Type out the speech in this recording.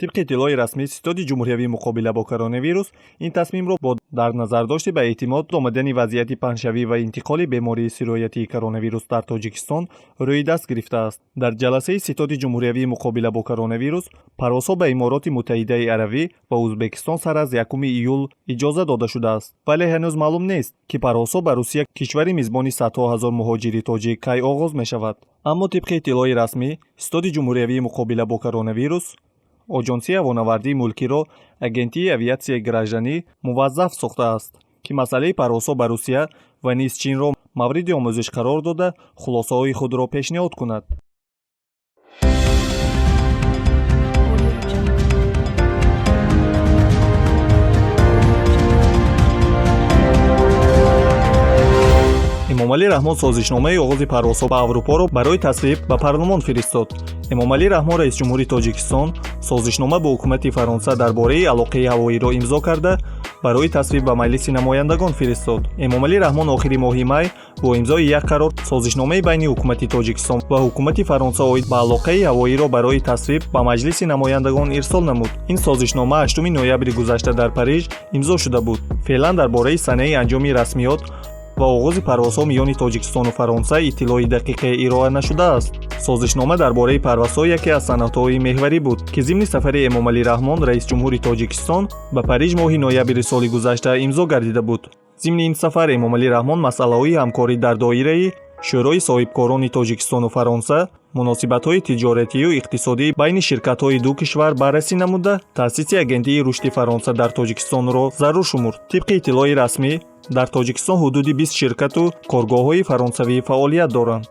Тибқи иттилои расмӣ, Ситоди ҷумҳуриявии муқобила бо коронавирус ин тасмимро бо дар назардошти ба эътимод омадани вазъияти паҳншавӣ ва интиқоли бемории сироятии коронавирус дар Тоҷикистон рӯи даст гирифтааст. Дар ҷаласаи Ситоди ҷумҳуриявии муқобила бо коронавирус парвозҳо ба Имороти Муттаҳидаи Аравӣ ва Ӯзбекистон сар аз 1 июл иҷоза дода шудааст, вале ҳанӯз маълум нест, ки парвозҳо ба Русия, кишвари мизбони садҳо ҳазор муҳоҷири тоҷик, кай оғоз мешавад. Аммо тибқи иттилои расмӣ, Ситоди ҷумҳуриявии муқобила бо коронавирус Оҷонсии ҳавонавардии мулкиро Агентии авиатсияи гражданӣ муваззаф сохтааст, ки масъалаи парвозҳо ба Русия ва низ Чинро мавриди омӯзиш қарор дода, хулосаҳои худро пешниҳод кунад. Audio Jungle. Эмомалӣ Раҳмон созишномаи оғози парвозҳо ба Аврупоро барои тасвиб ба парлумон фиристод. Эмомалӣ Раҳмон, раисҷумҳури Тоҷикистон, созишнома бо ҳукумати Фаронса дар бораи алоқаи ҳавоиро имзо карда, барои тасвиб ба Маҷлиси намояндагон фиристод. Эмомалӣ Раҳмон охири моҳи май бо имзои як қарор созишномаи байни ҳукумати Тоҷикистон ва ҳукумати Фаронса оид ба алоқаи ҳавоиро барои тасвиб ба Маҷлиси намояндагон ирсол намуд. Ин созишнома 8 ноябри гузашта дар Париж имзо шуда буд. Феълан дар бораи санаи анҷоми расмиёт ва оғози парвозҳо миёни Тоҷикистону Фаронса иттилои дақиқе ироа нашудааст. Созишнома дар бораи парвозҳо яке аз санадҳои меҳварӣ буд, ки зимни сафари Эмомалӣ Раҳмон, раисҷумҳури Тоҷикистон, ба Париж моҳи ноябри соли гузашта имзо гардида буд. Зимни ин сафар Эмомалӣ Раҳмон масъалаҳои ҳамкорӣ дар доираи Шӯрои соҳибкорони Тоҷикистону Фаронса, муносибатҳои тиҷоратию иқтисодӣ байни ширкатҳои ду кишвар баррасӣ намуда, таъсиси Агентии рушди Фаронса дар Тоҷикистонро зарур шумурд. Тибқи иттилои расмӣ, дар Тоҷикистон ҳудуди 20 ширкату коргоҳҳои фаронсавӣ фаъолият доранд.